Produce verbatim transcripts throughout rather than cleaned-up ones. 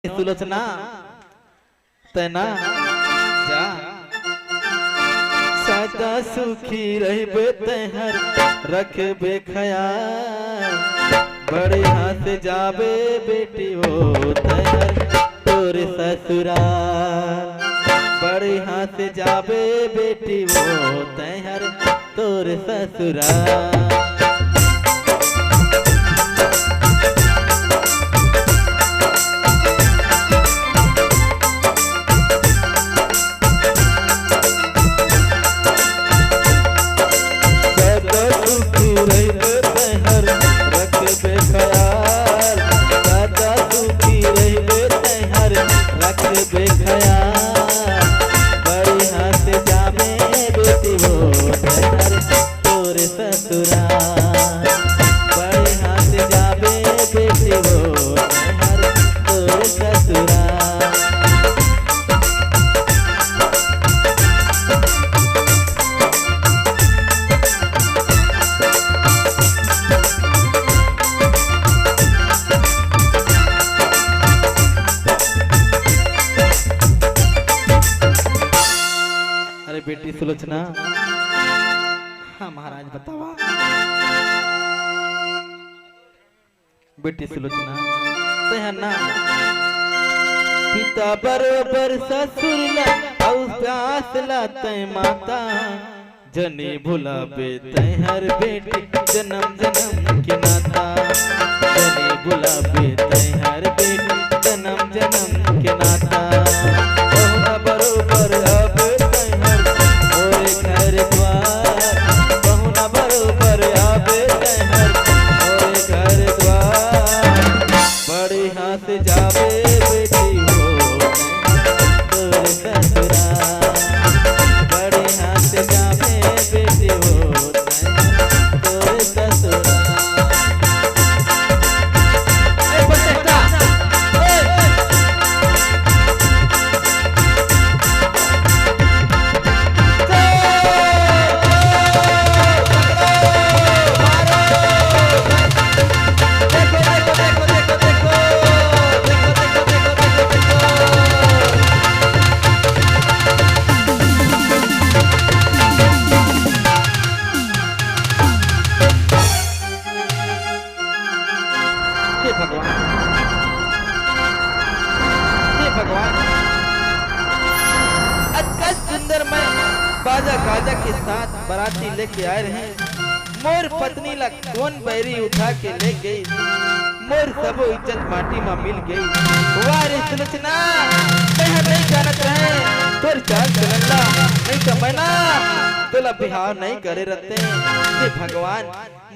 सुलोचना, तैं ना जा। सदा सुखी रहिबे तैंहर रखबे ख्याल। बड़े हाथ जाबे बेटी वो तैंहर तोर ससुराल। बड़े हाथ जाबे बेटी वो तैंहर तोर ससुराल। सदा सुखी रहिबे तैंहर रखबे ख्याल। सदा सुखी रहिबे तैंहर रखबे ख्याल। बड़े हाथ जाबे बेटी वो तैंहर तोर ससुराल। बड़े हाथ जाबे बेटी वो तैंहर तोर ससुराल। अरे बेटी सुलोचना, हाँ महाराज बतावा। बेटी सुलोचना, तैं ह ना पिता बरोबर ससुर ला अउ सास ला तैं माता। जनी भुलाबे तैंहर बेटी जनम जनम के नाता। जनी भुलाबे तैंहर बेटी जनम जनम के नाता। पहुना बरोबर आबे तैंहर मोरे घर द्वार। पहुना बरोबर आबे तैंहर मोरे घर द्वार। बड़े हाथ जाबे बेटी वो तोर ससुराल। बड़े हाथ जाबे बेटी वो तोर ससुराल। ए, बस एकटा। ए, ए। हे भगवान, हे भगवान, अतका सुंदर मैं बाजा गाजा के साथ बराती लेके आए रहें, मोर पत्नी ला कोन बैरी उठा के ले गई, मोर सबो इज्जत माटी मा मिल गई। वाह रे सुलोचना, मैं ह नहीं जानत रहे तोर चाल चलन ला, नहीं तो मैं ना तोला बिहाव नहीं करे रहते। हे भगवान,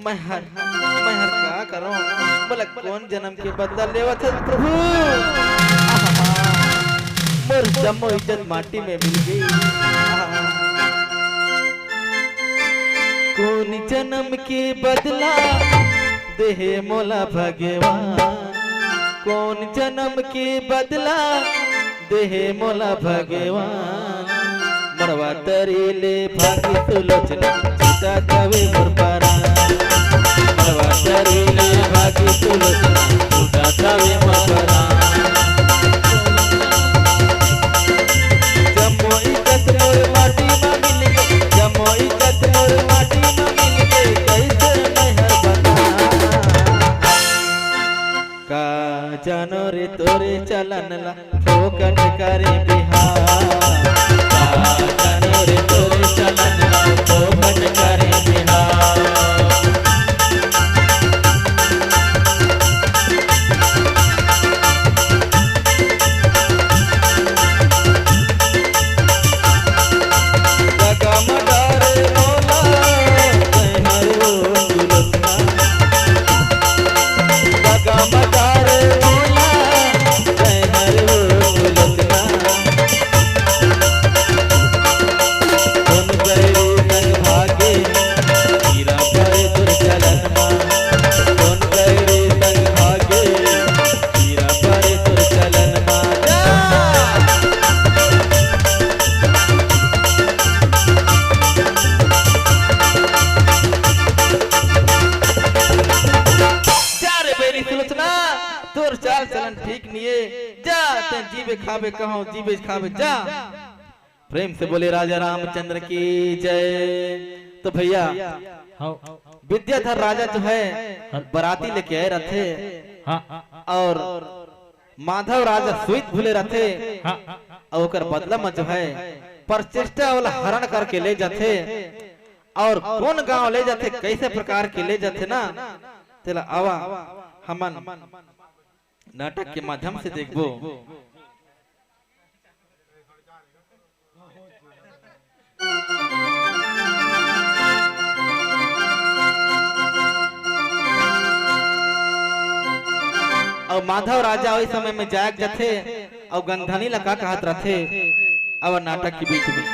मैं हर, मैं हर का करों? मोला कोन जनम के बदला लेवत हस प्रभु? आहा, मोर जम्मो इज्जत माटी में मिल गई। आहा। कोन जनम के बदला देहे मोला भगवान? कोन जनम के बदला देहे मोला भगवान। मड़वा तरी ले भागी सुलोचना, छूटा जावे मोर परान। मड़वा तरी ले भागी सुलोचना, छूटा जावे मोर परान। जम्मो इज्जत मोर माटी मा मिल गे, जम्मो इज्जत मोर माटी मा मिल गे, कइसे मैं हर बतान। का जानो रे तोरे चलन ला, फोकट करे बिहाव। का जानो रे तोरे चलन ला, फोकट करे बिहाव। तैं जीबे खाबे कहूँ, जीबे खाबे जा। प्रेम से बोले राजा रामचंद्र की जय। तो भैया, हाँ। विद्याधर राजा जो है, हाँ। बराती लेके आए रथे, हाँ। और माधव राजा सुइत भूले रथे, हाँ। और ओकर बदला में जो है, प्रचेष्टा वाला हरण करके ले जाथे, और कौन गांव ले जाथे, कैसे प्रकार के ले जाथे ना, तेला आवा हमन नाटक के माध्यम से देखबो। अउ माधव राजा ओही समय में जाग जथे अउ गंधनी ला का कहत रथे, अब नाटक के बीच में।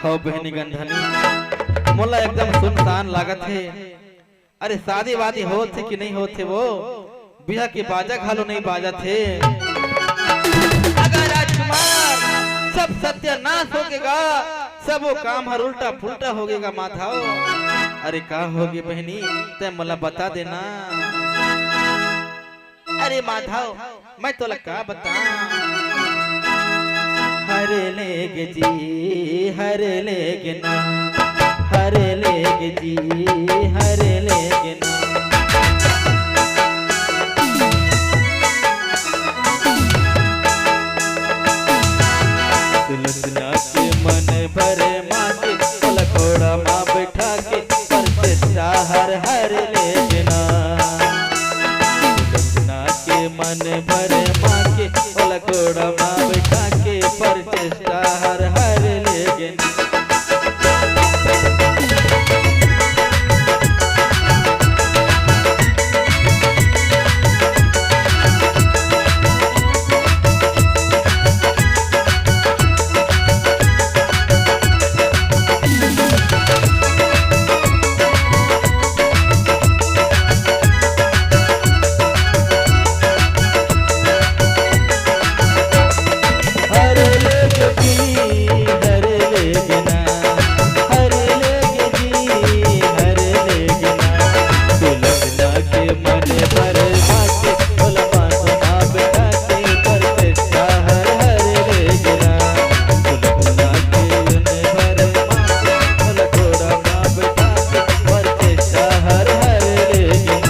हव बहिनी गंधनी, मोला एकदम सुनसान लागत हे। अरे शादी वादी होत हे कि नहीं होत हे वो? बिहा के बाजा घलो नहीं बाजत हे। अगर राजकुमार, सब सत्यानाश हो गेगा, सब वो काम हर उल्टा पुल्टा हो गेगा माधव। अरे का होगे बहिनी, तैं मोला बता देना। अरे माधव, मैं तोला का बताऊं? हर लेगे जी, हर लेगे ना, हर लेगे जी, हर लेगे ना। सुलोचना के मन भरे माँ के, ओला घोड़ा माँ बैठा के, प्रचेष्टा हर हर लेगे ना। सुलोचना के मन भरे माँ के, ओला घोड़ा माँ बैठा के, प्रचेष्टा हर हर लेगे ना। हर लेगे जी, हर लेगे ना, हर लेगे जी, हर लेगे ना। सुलोचना के मन भरे माँ के, ओला माँ के माँ बैठा के, प्रचेष्टा हर हर लेगे ना। सुलोचना के मन भरे माँ के, ओला घोड़ा माँ बैठा के, प्रचेष्टा हर हर लेगे ना।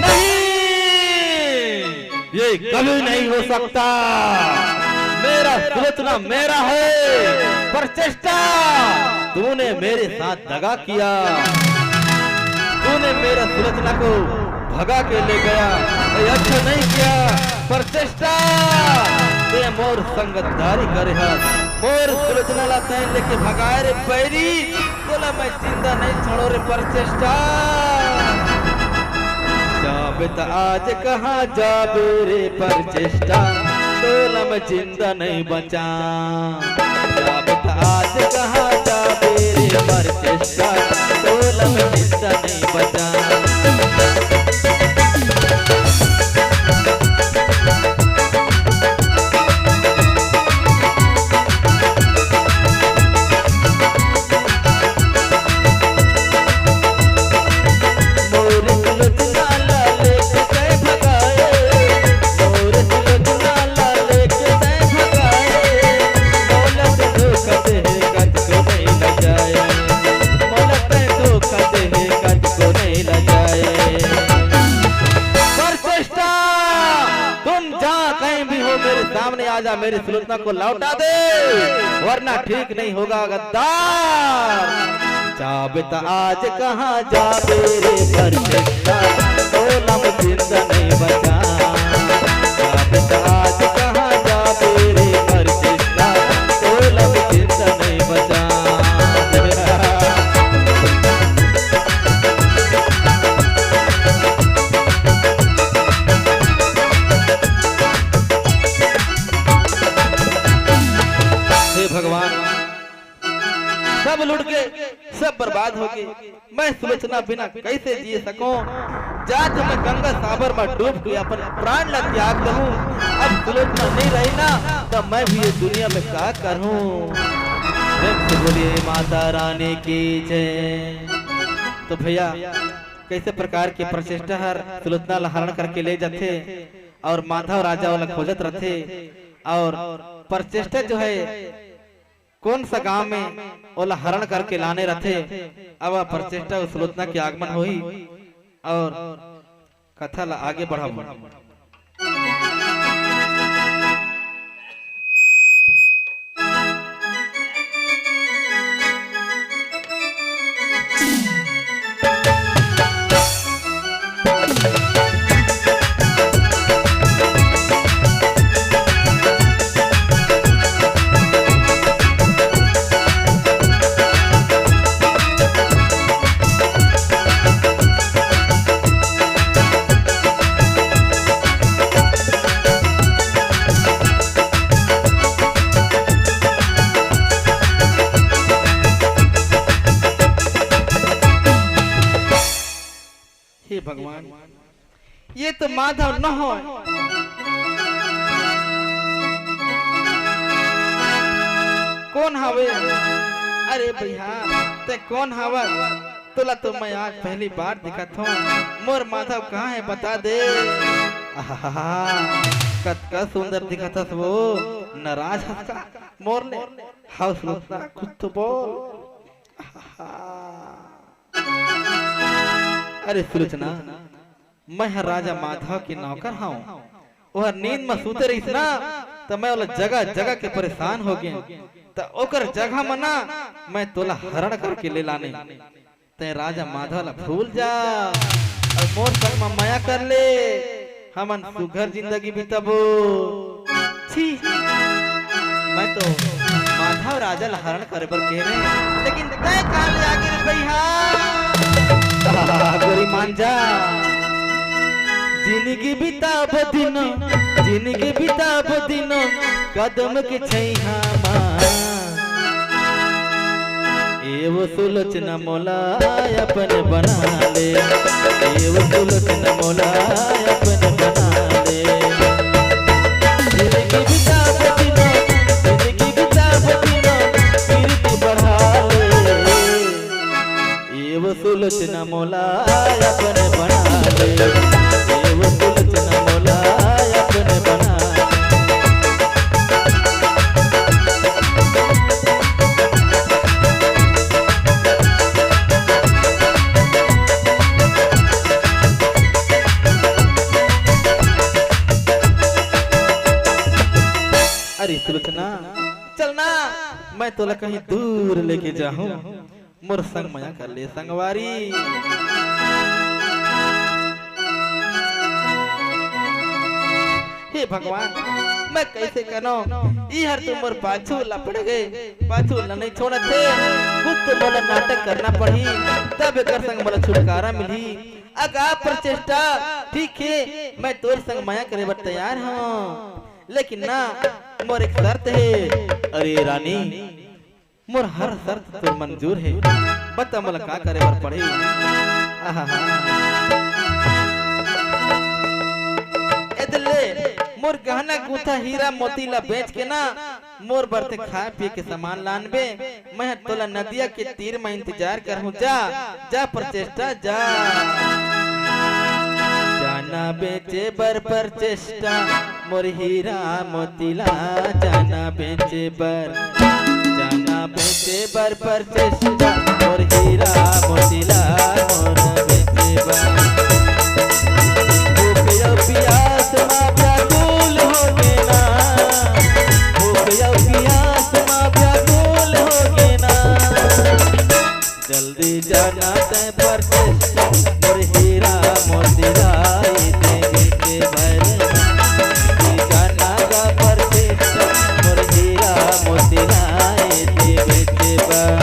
नहीं, ये कभी नहीं हो सकता। मेरा सुलोचना मेरा है, प्रचेष्टा, तूने मेरे साथ दगा किया, तूने मेरा सुलोचना को भगा के ले गया, ये अच्छा नहीं किया। प्रचेष्टा, तैं मोर संगतदारी करे हस, मोर सुलोचना ला तैं लेके भगाए रे बैरी, तोला मैं जिंदा नहीं छोड़ों रे प्रचेष्टा। जाबे त आज कहाँ जाबे रे प्रचेष्टा, तोला मैं जिंदा नहीं बचांव। जाबे त आज कहाँ जाबे रे प्रचेष्टा, तोला मैं जिंदा नहीं बचांव। मोर सुलोचना ला लेके तैं भगाए, मोर सुलोचना ला लेके तैं भगाए। मोला तैं धोखा देहे कतको नहीं लजाए, मोला तैं धोखा देहे कतको नहीं लजाए। प्रचेष्टा, तुम जहाँ कहीं भी हो, मेरे सामने आ जा, मेरी सुलोचना को लौटा दे, वरना ठीक नहीं होगा गद्दार। जाबे त आज कहाँ जाबे रे प्रचेष्टा, तोला मैं जिंदा नहीं बचांव। जाबे त आज कहाँ जाबे रे प्रचेष्टा, तोला मैं जिंदा नहीं बचांव। हे भगवान, सब लुट के, सब बर्बाद होगे। मैं सुलोचना बिना कैसे जी सकूं? जा तो मैं गंगा सागर में डूब के अपन प्राण ला त्याग दूं। अब सुलोचना नहीं रही ना, तो मैं भी ये दुनिया में का करूं? प्रेम से बोलिए माता रानी की जय। तो भैया, कैसे प्रकार के प्रचेष्टा हर सुलोचना ला हरण करके ले जाथे और माधव राजा वाला खोजत रथे और प्रचेष्टा जो है कौन सा गांव में ओला हरण करके लाने रथे। अब प्रचेष्टा अउ सुलोचना के आगमन होही और कथा ला आगे बढ़ाबो। हे भगवान, ये तो माधव न हो। कौन हवे? अरे भैया, ते कौन हवस? तोला तो मैं आज पहली बार दिखत हूँ। मोर माधव कहाँ है, बता दे। आहा, कतका सुंदर दिखत हस वो। नाराज हस का मोर ले? हव सुलोचना, कुछ तो बोल। आहा। अरे सुलोचना, मैं हर राजा माधव के नौकर हूँ। ओहर नींद म सूते रहिस ना, त मैं ओला जगह जगह के परेशान हो गें। त ओकर जगह म ना, मैं तोला हरण करके ले लाने। तैं राजा माधव ला भूल जा, अउ मोर संग म मया कर ले। हमन सुघर जिंदगी बिताबो। छी, मैं तो माधव राजा ला हरण करे बर कहे रहे, लेकिन तैं कहाँ ले आगे रे भैया? गोरी मान जा, जिंदगी बिताबो दिनो, जिंदगी बिताबो दिनो, कदम के छैहा मा। ए वो सुलोचना मोला अपन बना ले, ए वो सुलोचना मोला अपन बना ले। जिंदगी बिताबो दिनो, जिंदगी बिताबो दिनो, प्रीति बढ़ा ले। ए वो सुलोचना मोला अपन बना ले, ए वो सुलोचना मोला अपन बना ले। अरे सुलोचना, चल ना, मैं तोला कहीं दूर लेके जाहूँ। मोर संग मया कर ले संगवारी। हे भगवान, मैं कैसे करो? ई हर तो मोर पाछू लपड़ गए, पाछू ल नहीं छोड़त हे। कुछ तो मोला नाटक करना पड़ही, तब एकर संग मोला छुटकारा मिलही। अगा प्रचेष्टा, ठीक है, मैं तोर संग मया करे बर तैयार हूँ, लेकिन ना, मोर एक शर्त है। अरे रानी, मोर हर शर्त तोर मंजूर हे। बता मोला का करे बर पड़ही? आहा। ए दे ले, मोर गहना गूंथा हीरा मोती ला बेच के ना, मोर बर ते खाए पिए के सामान लानबे। मैं ह तोला नदिया के तीर म इंतजार करहूं। जा, जा प्रचेष्टा, जा। जाना बेचे बर प्रचेष्टा, मोर हीरा मोती ला जाना बेचे बर, जाना बेचे बर प्रचेष्टा, मोर हीरा मोती ला मोर बेचे बर। भूख अउ पियास मा व्याकुल हो गे ना, भूख अउ पियास मा व्याकुल हो गे ना। जल्दी जाना तैं प्रचेष्टा, मोर हीरा मोती ला ए दे बेचे बर। जल्दी जाना गा प्रचेष्टा, मोर हीरा मोती ला ए दे बेचे बर।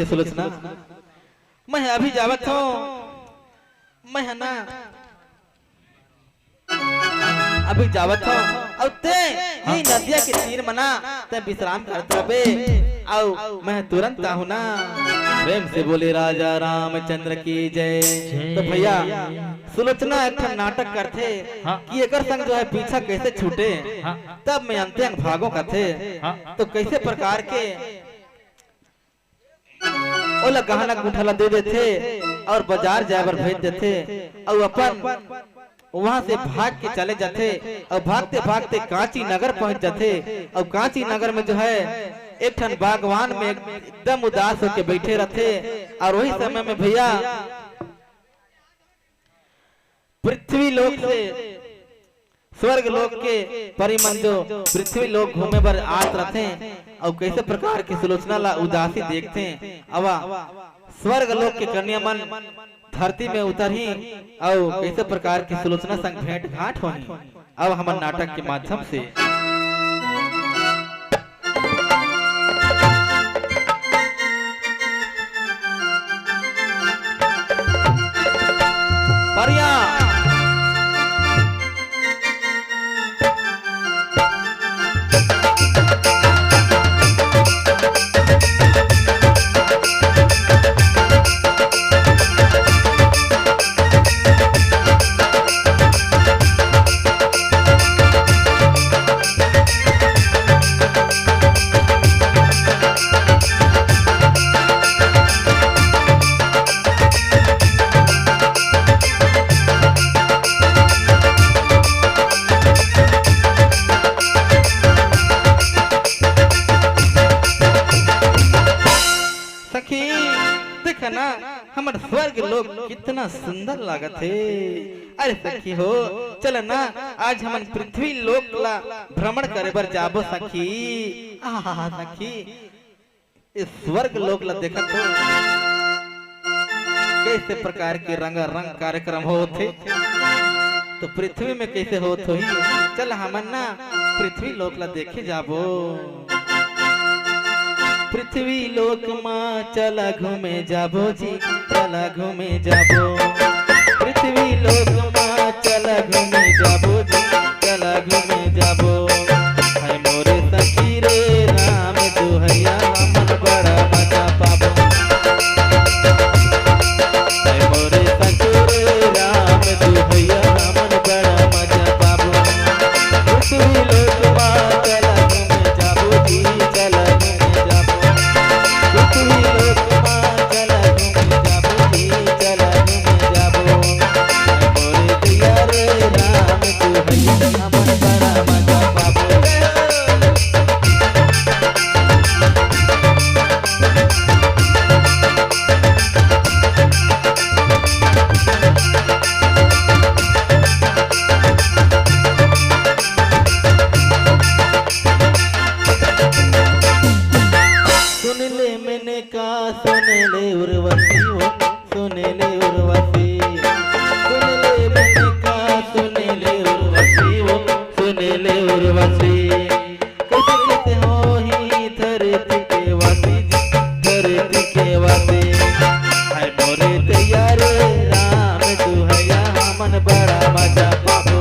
सुलोचना, मैं अभी जावत हूँ, मैं है ना अभी जावत हूँ, अउ ते ये नदिया के तीर मना ते विश्राम करत रहे, अउ मैं तुरंत आहूँ ना। प्रेम से बोले राजा रामचंद्र की जय। तो भैया, सुलोचना एक ठन नाटक करथे हाँ। कि एकर संग जो है पीछा कैसे छूटे, हाँ। तब मैं अंते अंग भागो कथे। हाँ। तो कैसे प्रकार के ओला गहना गुंठा ला दे देथे अउ बाजार जाए बर भेज देथे अउ अपन वहां से भाग के चले जाथे अउ भागते भागते कांची नगर पहुंच जाथे अउ कांची नगर में जो है एक ठन बागवान में एकदम उदास होके बैठे रहथे अउ वही समय में भैया पृथ्वी लोक से स्वर्ग लोक के परी मन जो पृथ्वी लोक घूमे बर आत रथे अउ कैसे प्रकार के सुलोचना ला उदासी देखथे। अवा स्वर्ग लोक के कन्या मन धरती में उतरही अउ कैसे प्रकार के सुलोचना संग भेंट घाट होही। अब हमन नाटक के माध्यम से बढ़िया। सखी, देख ना, हमर स्वर्ग लोक कितना सुंदर लागत हे। अरे सखी हो, चल ना, आज हमन पृथ्वी लोक ला भ्रमण करे बर जाबो सखी। आहा सखी, ये स्वर्ग लोक ला देखत हो, कैसे प्रकार के रंगारंग कार्यक्रम होत हे, तो पृथ्वी में कैसे होत होही। चल हमन ना पृथ्वी लोक ला देखे जाबो। पृथ्वी लोक मा चला घूमे जाबो जी, चला घूमे जाबो। पृथ्वी लोक मा चला घूमे जाबो जी, चला घूमे जाबो। हाय मोरे सखी रे राम दुहैया, हमन बड़ा मजा पाबो। हाय मोरे सखी रे राम दुहैया, हमन बड़ा मजा पाबो। पृथ्वी लोक मा चला घूमे जाबो जी, चला घूमे जाबो। पृथ्वी लोक मा चला घूमे जाबो जी, चला घूमे जाबो। मोरे दैया रे राम दुहैया, हमन बड़ा मजा पाबो। सुन ले मैंने का, सुन ले उर्वशी वो, सुन ले उर्वशी। सुन ले मैंने का, सुन ले उर्वशी वो, सुन ले उर्वशी। कैसे कैसे होही धरती के वासी जी, धरती के वासी। हाय मोरे दैया रे राम दुहैया, हमन बड़ा मजा पाबो।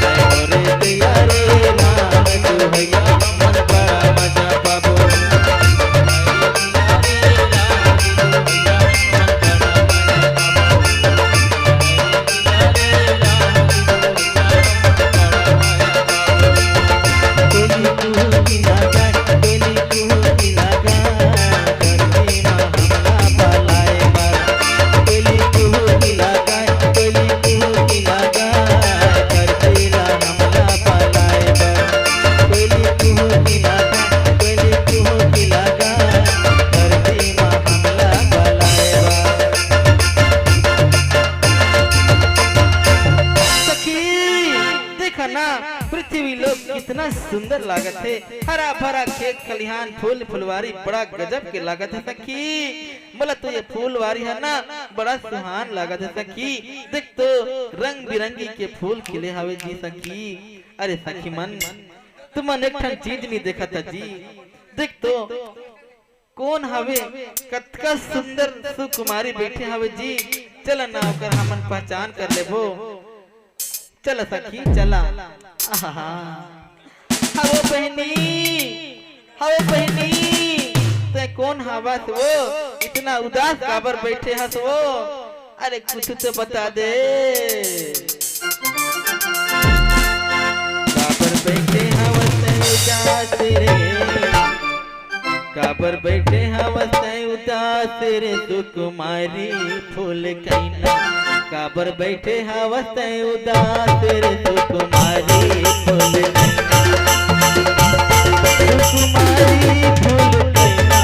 हाय मोरे दैया रे राम दुहैया, हमन बड़ा मजा पाबो। सखी, देखा ना, पृथ्वी लोक कितना सुंदर लागत हे, हरा भरा खेत खलिहान, फूल फुलवारी, बड़ा गजब के लागत हे सखी। मोला तो ये फूलवारी है ना, बड़ा सुहान लागत हे सखी। देख तो, रंग बिरंगी के फूल खिले हवे जी सखी। अरे सखी मन, तुमन एक ठन चीज नहीं देखत जी। देख तो, कोन हवे? कतका सुंदर सुकुमारी बइठे हवे जी। चल ना, ओकर हमन पहचान कर लेबो। चल सखी, चला। आहा। हवे बहिनी, हवे बहिनी, तैं कोन हवस वो? इतना उदास काबर बइठे हस वो? अरे कुछ तो बता दे। काबर बइठे हवस तैं उदास रे? काबर बइठे हवस तैं उदास रे सुकुमारी फूल कइना? काबर बइठे हवस तैं उदास रे सुकुमारी फूल कइना? सुकुमारी फूल कइना,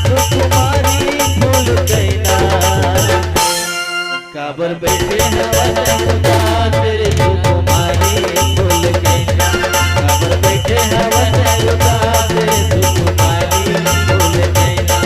सुकुमारी फूल कइना। काबर बइठे हवस उदास रे सुकुमारी फूल कइना? काबर बइठे हवस उदास रे सुकुमारी फूल कइना?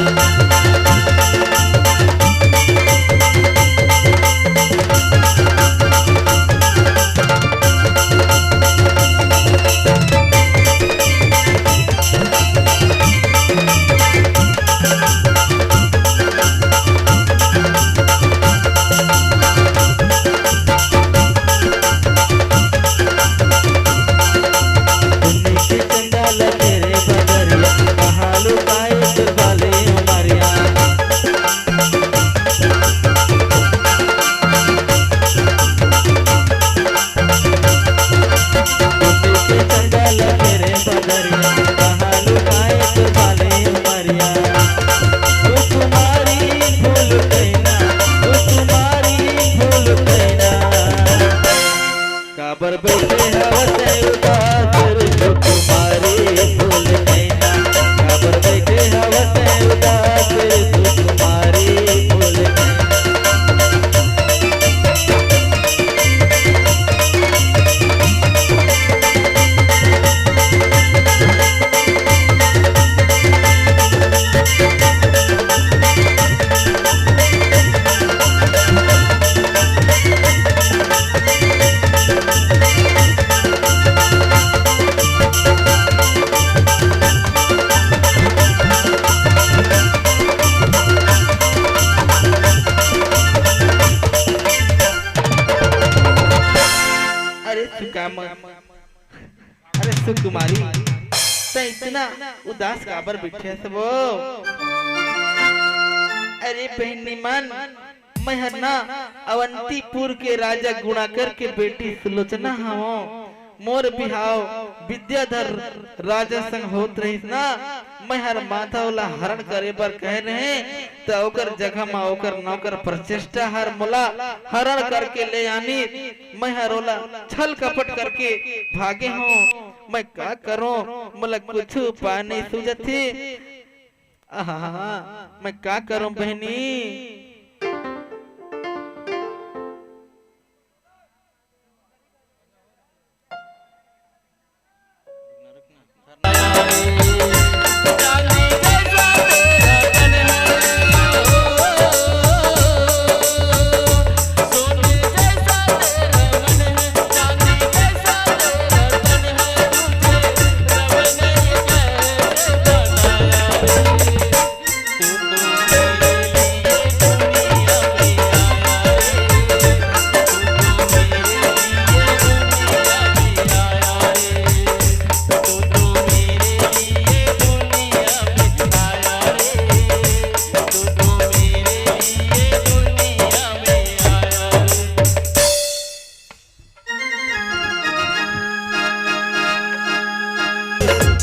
काबर बइठे हवस उदास रे सुकुमारी फूल कइना? काबर बइठे हवस उदास रे सुकुमारी फूल कइना? अरे सुकामन, अरे सुकुमारी, तैं इतना उदास काबर बइठे हस वो? अरे बहिनी मन, मैं हर ना अवंतीपुर के राजा गुणाकर के बेटी सुलोचना हवं। मोर बिहाव विद्याधर राजा संग होत रहिस ना, मैं हर माथा ओला हरण करे बर कहे रहें, त ओकर जगह म ओकर नौकर प्रचेष्टा हर मोला हरण करके ले आनिस। मैं हर ओला छल कपट करके भागे हंव। मैं का करों, मोला कुछु उपाय नइ सूझत हे। आहा, मैं का करों बहिनी?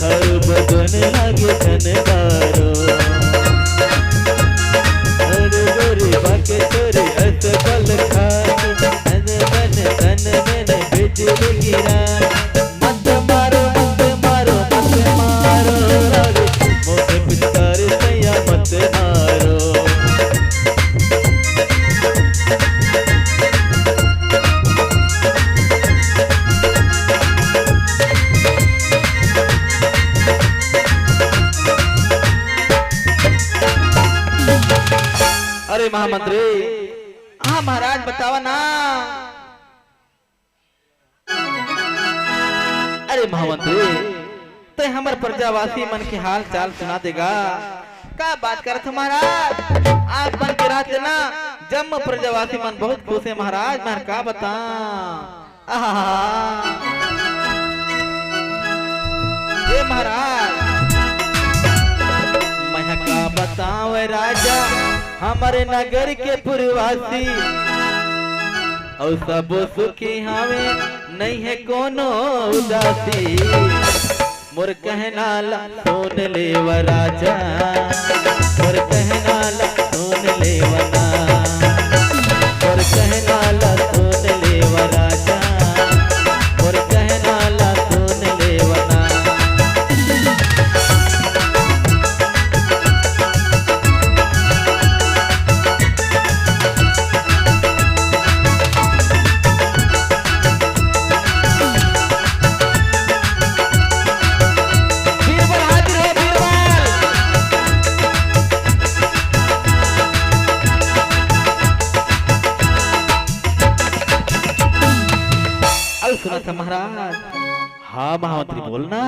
हर बदन लागे झनकारो, हर गोरी बाके छोरी अस बल खाके, तन मन तन मन बिजली गिरा। मत मारो, मत मारो, मत मारो रे, मोके पिचकारी सैया मत मारो। अरे महामंत्री, हाँ महाराज, बतावा ना। अरे महामंत्री, तैं हमर प्रजावासी मन के हाल चाल सुना देगा। का बात करत हो महाराज? आज मन के रात ना जम्मो प्रजावासी मन बहुत खुश हे महाराज, मैं का बताओं। आहा। ए महाराज, मैं का बतावं राजा, हमर नगर के पुरवासी, अउ सबो सुखी हवे, नइ हे कोनो उदासी। मोर कहना ला सुन लेव राजा, मोर कहना ला सुन लेव ना, मोर कहना ला सुन लेव राजा, मोर कहना ला सुन लेव ना। बीरबल हाजिर हे, बीरबल। अउ सुनत हस महाराज? हाँ महामंत्री, बोल ना।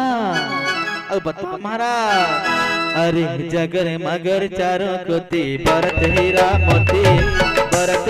अउ बता महाराज। अरे जगर मगर चारों कोती, बरत हीरा मोती, बरत